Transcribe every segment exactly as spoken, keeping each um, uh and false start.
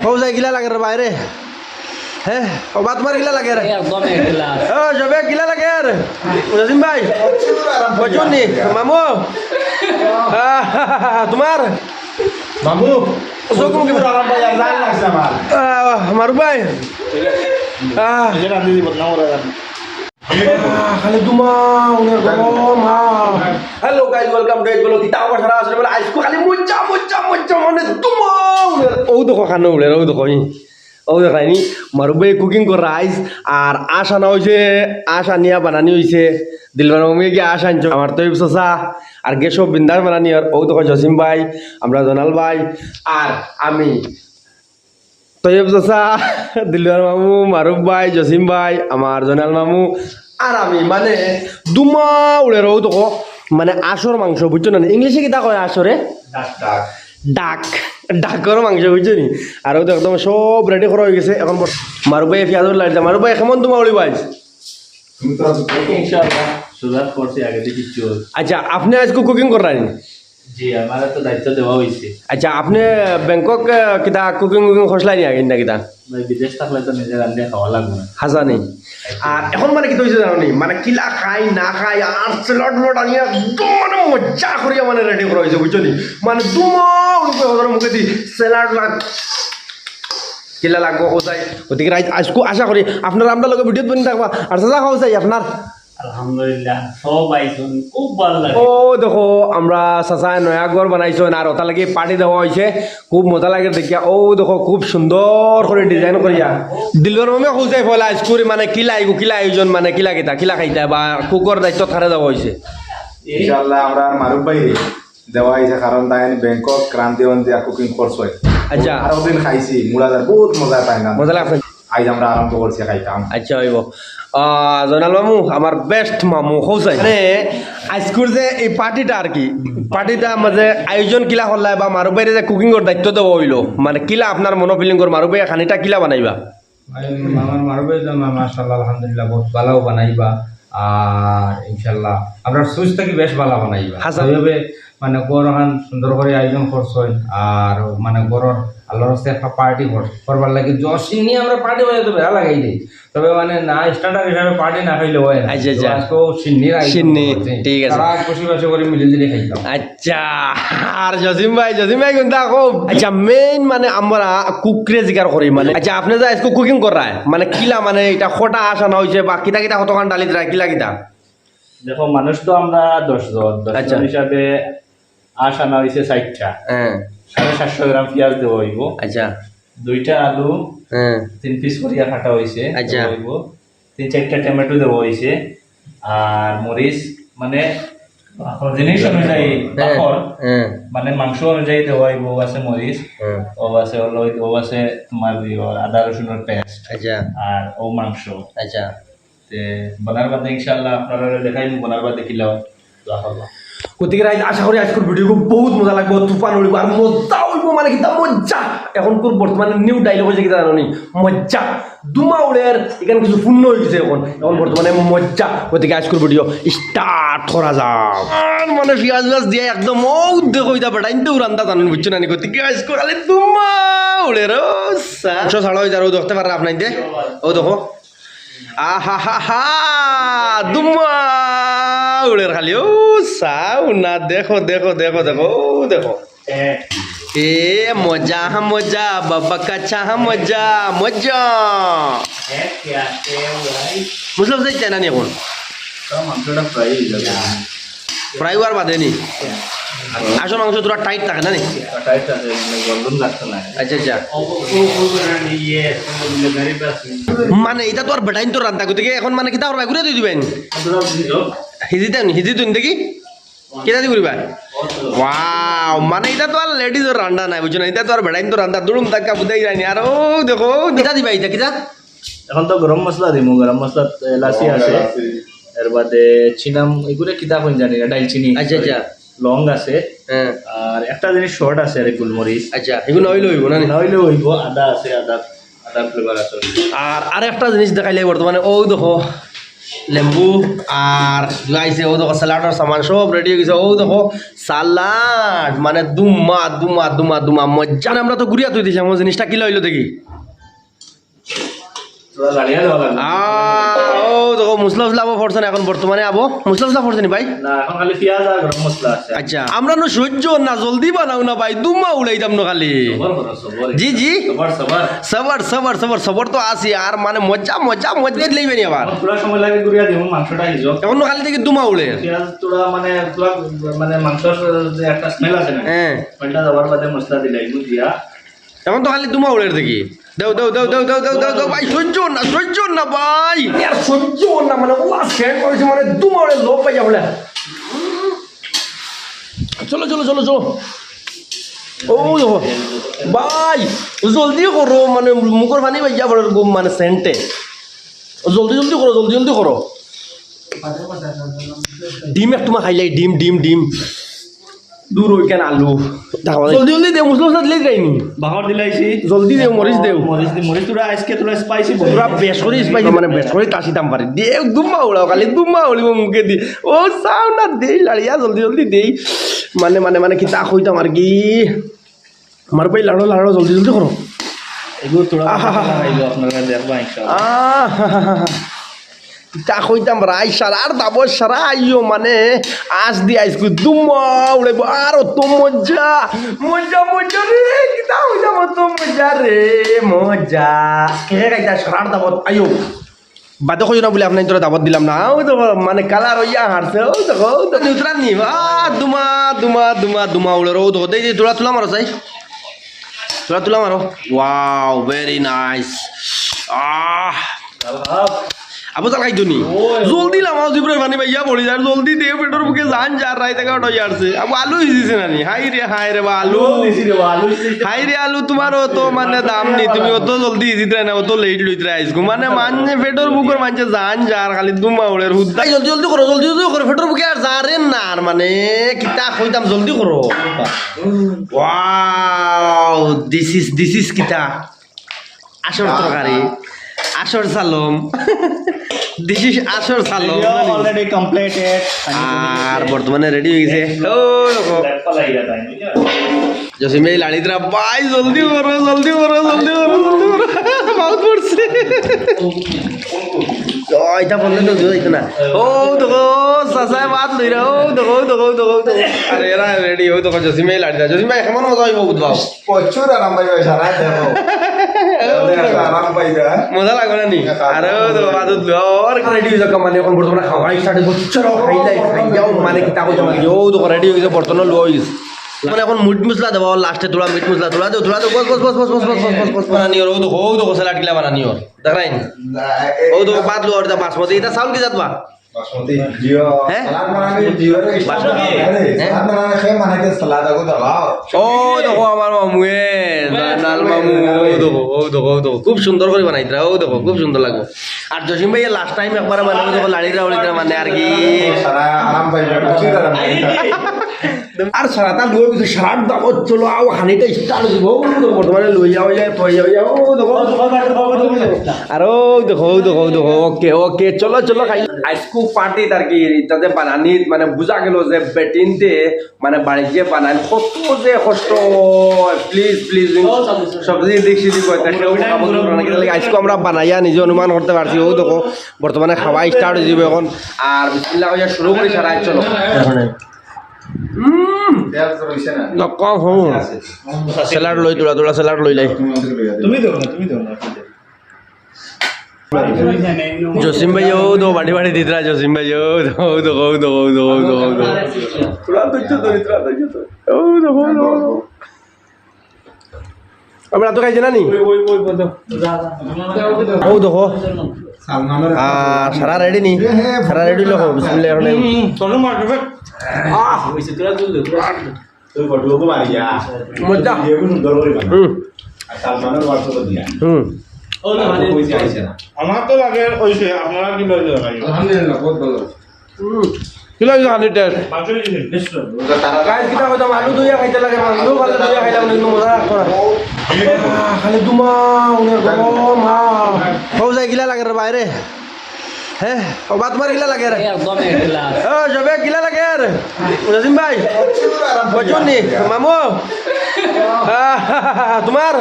হউ যাই, কিলা লাগের বাইরে? হ্যাঁ, ও বা তুমার কিলা লাগের? একদম এক গ্লাস। ও, সবে কিলা লাগের? জসিম ভাই, বুঝছইন নি? মামু? আহ, তুমার? মামু, চোখ মুখ আরাম পাই, আর জান লাগছে আমার। আহ, মারুফ ভাই। আহ। এই যে রান্ধি দিব, না ওরা রান্ধি। আহ, খালি ধুমা উড়ের গো, মা। Hello guys, welcome to H Vlog। কিতা খবর সারা আসলে বলে আইজকু খালি মজা, মজা, মজা, মানে ধুমা উড়ের। অউ দেখো কানো উড়ের, অউ দেখো, ই। অউ দেখাইনি, মারুফ ভাই cooking কররা আইজ, আর আশ আনা অইছে, আশ আনিয়া বানানি অইছে। দিলবার মামুয়ে গিয়া আশ আনছো, আমার তৈয়ব চাচা, আর গেছো বিন্দাস বানানি, আর অউ দেখো জসিম ভাই, আমরা জোনাল ভাই, আর আমি। তৈয়ব চাচা, দিলবার মামু, মারুফ ভাই, জসিম ভাই, আমার জোনাল মামু, আর আমি, মানে, ধুমা উড়ের, অউ দেখো, মানে, আশর মাংস, বুঝছো না? ইংলিশে কিতা কয় আশরে? ডাক। ডাকর মাংস, বুঝছো নি? আর অউ তো একদম সব ready করা অই গেছে। এখন বর-, মারুফ ভাই পিয়াজর লাইট দে। মারুফ ভাই, কেমন ধুমা উড়ি ভাই? ইনশাআল্লাহ, শুরুআত করছি আগে থেকে কিছু। আচ্ছা, আপনে আইজকু cooking কররা নি? জি, আমারে তো দায়িত্ব দেওয়া অইছে। আচ্ছা, আপনে ব্যাংকক, আহ, কিতা cooking উকিং করছলা নি আগে না কিতা? ভাই, বিদেশ থাকলে তো নিজে রান্ধিয়া খাওয়া লাগবো না। হাছা নি? আর এখন মানে কিতা অইছে জানো নি? মানে কিলা খাই না খাই আর salad উলাড আনিয়া একদম মানে মজা করিয়া মানে ready করা অইছে, বুঝছো নি? মানে ধুমা উড়ি হজর মুখে দি salad লাগ-, কিলা লাগবো কও চাই। গতিকে রাইত আইজকু আশা করি আপনারা আমরার লগে video বনি থাকবা। আর চাচা কও চাই আপনার আলহামদুলিল্লাহ, সব আইছইন, খুব ভালা লাগে। অউ দেখো, আমরা চাচায় নয়া ঘর বানাইছইন, আর অটার লাগি party দেওয়া অইছে, খুব মজা লাগে দেখিয়া। অউ দেখো, খুব সুন্দর করি design করিয়া। দিলবার মামুয়ে কও চাই পয়লা আইজকুর মানে কিলা আইবো, কিলা আয়োজন, মানে কিলা কিতা, কিলা খাইতা বা cook-র দায়িত্ব কারে দেওয়া অইছে? ইনশাআল্লাহ, আমরা আর মারুফ ভাইরে দেওয়া অইছে, কারণ তাইন ব্যাংকক রান্ধিয়া বান্ধিয়া cooking করছইন। আচ্ছা। আরো দিন খাইছি, মুলাদার, বহুত মজা পাইলাম। মজা লাগছে। আইজ আমরা আরম্ভ করছি খাইতাম। আচ্ছা, অইবো। আহ, জয়নাল মামু, আমার best মামু, কও চাই। মানে, আইজকুর যে এই party-টা আর কি, party-টা মাঝে আয়োজন কিলা করলা বা মারুফ ভাইরে যে cooking-র দায়িত্ব দেওয়া অইলো, মানে, কিলা আপনার মনো feeling কর, মারুফ ভাই খানিটা কিলা বানাইবা? ভাই, আমার মারুফ ভাই তো মা-, মাশাআল্লাহ, আলহামদুলিল্লাহ, বহুত ভালাউ বানাইবা। আর ইনশাআল্লাহ, আমরার সুইচ থাকি বেশ ভালা বানাইবা। হাছা। এইভাবে মানে, ঘর অখান সুন্দর করি আয়োজন করছইন, আর মানে, ঘরর আল্লাহর ওয়াস্তে একটা party কর-, করবার লাগি। য-, শিন্নি আমরা party বানাইতে বেড়া লাগাই দেই, তবে মানে, না, standard হিসাবে party না খাইলে অয় না। আচ্ছা, আচ্ছা। তো আইজকু শিন্নির আয়োজন শিন্নি, করছি। ঠিক আছে। তারা খুশি বাসি করি মিলিজুলি খাইতাম। আচ্ছা, আর জসিম ভাই, জসিম ভাই কুনটা কও? আচ্ছা, main মানে, আমরা cook-রে জিকার করি, মানে, আচ্ছা, আপনে যে আইজকু cooking কররা, মানে, কিলা, মানে, ইটা কটা আশ আনা অইছে বা কিতা কিতা কতখান ডালিত রায়, কিলা কিতা? দেখো, মানুষ তো আমরা দশ জন, দশ জন আচ্ছা। হিসাবে আশ আনা অইছে চাইরটা। হ্যাঁ। সাড়ে সাতশো গ্রাম পিয়াজ দেওয়া অইবো। আচ্ছা। দুইটা আলু, হ্যাঁ। তিন piece করিয়া কাটা অইছে, আচ্ছা। দেওয়া অইবো। তিন চাইরটা টমেটো দেওয়া অইছে। আর মরিচ, মানে, জিনিস অনুযায়ী হ্যাঁ। বাকর, হ্যাঁ। মানে, মাংস অনুযায়ী দেওয়া অইবো, অউ আছে মরিচ, হ্যাঁ। অউ আছে হলো, অউ আছে তুমার ইয়ে, আদা রসুনর paste, আচ্ছা। আর অউ মাংস। আচ্ছা। তে বনার বাদে ইনশাআল্লাহ আপনারারে দেখাইমু বনার বাদে কিলা অয়। দোয়া করবা। গতিকে রাইত আশা করি আইজকুর video-গু বহুত মজা লাগবো, তুফান উড়িবো আর মজা অইবো, মানে কিতা মজা। অখন খুব বর্তমানে new dialogue অইছে কিতা জানো নি? মজা। ধুমা উড়ের, ইখান কিছু পূর্ণ অই গেছে অখন। অখন বর্তমানে মজা। গতিকে আইজকুর video start করা যাক। আর মানে পিয়াজ মিয়াজ দিয়া একদম অউ দেখো ইতা বেটাইন্তে রান্দা জানইন, বুঝছো না নি? গতিকে আইজকু খালি ধুমা উড়ের, ও সা-, মাংস ছাড়া অই যার, অউ দেখতে পাররা আপনাইন্তে? অউ দেখো। আহাহাহা, ধুমা উড়ের খালি, ও চাও না, দেখো, দেখো, দেখো, দেখো, ও দেখো। এ মজা, মজা, বাবা কাছা মজা, মজা। মুসলিম সাইড চায় না নি অখন? Fry অওয়ার বাদে নি? আসল মাংস থুড়া tight থাকে না নি? Tight থাকে, মানে গলদন লাগতো না। আচ্ছা, আচ্ছা। মানে ইটা তো আর বেটাইন্তর রান্দা, গতিকে অখন মানে কিতা করবায়? ঘুরে দি দিবায় নি? হিজিতায় নি, হিজিতায় নি দেখি? কিতা দি ঘুরিবায়? Wow, মানে ইটা তো আর ladies-র রান্দা নায়, বুঝছো না? ইটা তো আর বেটাইন্তর রান্দা, দুড়ুম ধাক্কা ফুদাই যায়নি। আর অউ দেখো, অউ কিতা দিবায় ইটা, কিতা? অখন তো গরম মশলা দিমু, গরম মশলা, এলাচি আছে, এর বাদে চিনাম, ইগুরে কিতা কইন জানি না, দারচিনি, আচ্ছা, আচ্ছা। লং আছে, হ্যাঁ। আর একটা জিনিস short আছে, আরে গোলমরিচ। আচ্ছা, ইগু না অইলে অইবো না নি? না অইলে অইবো, আদা আছে, আদা, আদা flavour আছে। আর আরেকটা জিনিস দেখাইলে বর্তমানে, অউ দেখো, লেম্বু আর আইছে, অউ দেখো স্যালাডর সামান সব রেডি অই গেছে। অউ দেখো স্যালাড, মানে দুমা দুমা দুমা দুমা মজা। মানে আমরা তো ঘুরিয়া থই দিছি, আমার জিনিসটা কিলা অইলো দেখি। আহ, অউ দেখো মশলা উসলা আবো পড়ছে না এখন বর্তমানে আবো। মশলা উসলা পড়ছে নি ভাই? না, এখন খালি পিয়াজ আর গরম মশলা আছে। আচ্ছা, আমরা নু সহ্য না, জলদি বানাও না ভাই, দুমা উড়াইতাম না খালি। সবর করো, সবর। জি, জি। সবর, সবর। সবর, সবর, সবর, সবর তো আছি। আর মানে মজা, মজা, মজা লইবে নি আবার। আমার পুরা সময় লাগে ঘুরিয়া দিব, মাংসটা হিজো। এখন তো খালি দেখি দুমা উড়ে। পিয়াজ তোরা মানে, তোরা মানে মাংসর যে একটা স্মেল আছে না? হ্যাঁ। ওইটা দেওয়ার বাদে মশলা দিলাই, বুঝিয়া। এখন তো খালি দুমা উড়ের দেখি। দেও, দেও, দেও, দেও, ভাই, সহ্য না, সহ্য না, ভাই। আর সহ্য না, মানে, ও সেন্ট করেছে, মানে, দুমা উড়ে লোভ পাইয়া বলে। চলো, চলো, চলো, চলো। অউ দেখো, ভাই, জলদি করো, মানে, মুখর পানি বাইয়া পড়ের ঘুম, মানে, সেন্টে। জলদি, জলদি করো, জলদি, জলদি করো। ডিম এক তোমার খাইলাই, ডিম, ডিম, ডিম। দূর ওইখান আলু। দেখো, জলদি, জলদি দে, মশলা, মশলা দিলে যাইনি। বাহর দিলাইছি। জলদি দেও, মরিচ দেও। মরিচ দি, মরিচ তোরা আজকে তোরা স্পাইসি বল। তোরা বেশ করি স্পাইসি, মানে, বেশ করি তাসি দাম পারি। দে, দুমা উড়াও, খালি দুমা উড়িব মুখে দি। ও, চাও না, দেই লাড়িয়া, জলদি, জলদি দেই। মানে, মানে, মানে, কিতা কইতাম আর কি। আমার ভাই, লাড়ো, লাড়ো, জলদি, জলদি করো। এগুলো তোরা আহা, হা, হা। খাইলো, আপনারা দেখবা ইনশাআল্লাহ। আহা, হা, হা, হা। কিতা কইতাম রাই, সারার দাবত সারা আইও, মানে, আজ দি আইসকু দুমা উড়াইব, আর অত মজা, মজা, মজা রে, কিতা কইতাম, অত মজা রে, মজা। কে খাইতা সারার দাবত আইও। বাদে কইও না বলে আপনার তোরা দাবত দিলাম না। অউ দেখো, মানে, কালার অইয়া হারছে। অউ দেখো, অউ দেখো, উতরা নি। আহ, দুমা, দুমা, দুমা, দুমা উড়ের। অউ দেখো, দেই, দেই, তোরা তুলা মারো চাই। তোরা তুলা মারো। Wow, very nice. আহ। আবু জাল খাইতো নি? জলদি লামাও, জিব্রাইল পানি বাইয়া পড়ি যার। জলদি দে, পেটর ভুকে জান যার, রাইত এগারোটা অইয়া হারছে। আবু আলু হিজিছে না নি? হায় রে, হায় রে বা আলু। আলু দিছি রে বা, আলু দিছি। হায় রে আলু, তোমারও তো মানে দাম নি, তুমি অত জলদি ইজিতরায় না, অত লেট লইতরায় আইজকু। মানে মানষে পেটর ভুকর মানষে জান যার, খালি দুমা উড়ের হুদ্দা। এই জলদি জলদি করো, জলদি জলদি করো, পেটর ভুকে আর যারে না আর মানে, কিতা কইতাম, জলদি করো। Wow, this is, this is কিতা? আসর তরকারি, আসর সালম, this is আসর সালম। Already completed. আর বর্তমানে রেডি অই গেছে। অউ দেখো। জসিম ভাই লাড়িতরা, ভাই, জলদি করো, জলদি করো, জলদি করো, জলদি করো। বহুত পড়ছে। ও, ইটা বললে তো দিও, ইটা না। অউ দেখো, চাচায় ভাত লইরা, অউ দেখো, অউ দেখো, অউ দেখো, অউ দেখো। আরে, এরা রেডি, অউ দেখো, জসিম ভাই লাড়িতরা। জসিম ভাই, কেমন মজা অইব, বুঝবাও? প্রচুর আরাম পাইবা, সারা দেখো। আরাম পাইবা। মজা লাগবো না নি? আরে, অউ দেখো, ভাত উঠলো, আর রেডি অই যাও, মানে, এখন বর্তমানে খাওয়া start অইব। চলো, খাইলাই, খাইয়াও, মানে, কিতা কইতাম, অউ দেখো, রেডি অই গেছে, বর্তন লইয়া অই গেছে। মানে এখন মিট মশলা দেবা, লাস্টে থুড়া মিট মশলা, থুড়া দেও, থুড়া দেও, বস, বস, বস, বানানি অর, অউ দেখো, অউ দেখো, স্যালাড কিলা বানানি অর, দেখরায় নি? অউ দেখো, ভাত লওয়া অর, ইটা বাসমতি, ইটা চাউল কি জাত বা? বাসমতি, জিও। হ্যাঁ? সালাদ বানানি জিও রে, বাসমতি? আরে, হ্যাঁ? সালাদ বানানি খেয়ে মানে কি সালাদ আগো দাও। অউ দেখো, আমার মামুয়ে, জানাল মামু, অউ দেখো, অউ দেখো, অউ দেখো, খুব সুন্দর করি বানাইতরা, অউ দেখো, খুব সুন্দর লাগবো। আর জসিম ভাইয়ে last time একবার বানাইবো, দেখো, লাড়িতরা উড়িতরা মানে আর কি। সারা আরাম পাইবা, প্রচুর আরাম পাইবা। আর সারাটা লইয়া গেছে, সারার দাবত চলো, আও, খানিটা start দিব। বর্তমানে লইয়া, অইয়া, থইয়া, অইয়া, অউ দেখো। আর অউ দেখো, অউ দেখো, অউ দেখো, OK, OK, চলো, চলো, খাই। আইজকু party আর কি, ইটাতে বানানি, মানে, বুঝা গেল যে বেটিন্তে, মানে, বাড়িত যে বানাইন, কত যে কষ্ট অয়। Please, please, সবজি দেখছি, দেখো, আইজকু আমরা বানাইয়া নিজে অনুমান করতে পারছি। অউ দেখো, বর্তমানে খাওয়া start অই যাইব এখন। আর বিসমিল্লাহ কইয়া শুরু করি, সারা, চলো। উম। তেল তো রইছে না। নকল হো। আছে। স্যালাড লই, থুড়া, থুড়া স্যালাড লই লাই। তুমি দেও না, তুমি দেও না, তুমি দেও। জসিম ভাই, অউ দেখো, বাড়ি বাড়ি দিতরা, জসিম ভাই, অউ দেখো, অউ দেখো। থুড়া ধৈর্য ধরি, থুড়া ধৈর্য ধরি। অউ দেখো, অউ দেখো, অউ দেখো। আমরা তো খাইছে না নি? অউ দেখো। আহ, সারা রেডি নি? সারা রেডি লোক, বিসমিল্লাহ এখন। আহ, মজা। হুম। আমার তো লাগে অইছে, আপনারা কি লাগে? আলহামদুলিল্লাহ, বহুত ভালো। হুম। কি লাগছে খানির taste? মাংস দিছি। Guys, কিতা কইতাম, আলু ধুইয়া খাইতে লাগে, আলু ভালো ধুইয়া খাইলাম, কিন্তু মজা লাগতো না। আহ, খালি দুমা, উনের গরম, আহ। অউ যাই, কিলা লাগে রে বাইরে? হ্যাঁ, ওবা, তুমার কিলা লাগের? একদম একলা। ও, সবে কিলা লাগের? নাজিম ভাই, বুঝছো নি? মামু? আহ, তুমার?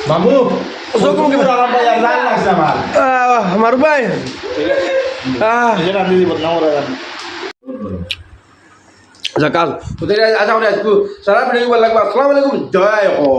মামু, চোখ মুখে আরাম ভাই, আর জান লাগছে আমার। আহ, মারুফ ভাই? আহ, এই যে রান্ধি দিব, না ওরা রান্ধি। যাক, আজ, ওদের আজ, আজ আমরা একটু সারা ভিডিও লাগবো। আসসালামু আলাইকুম, জয় হোক।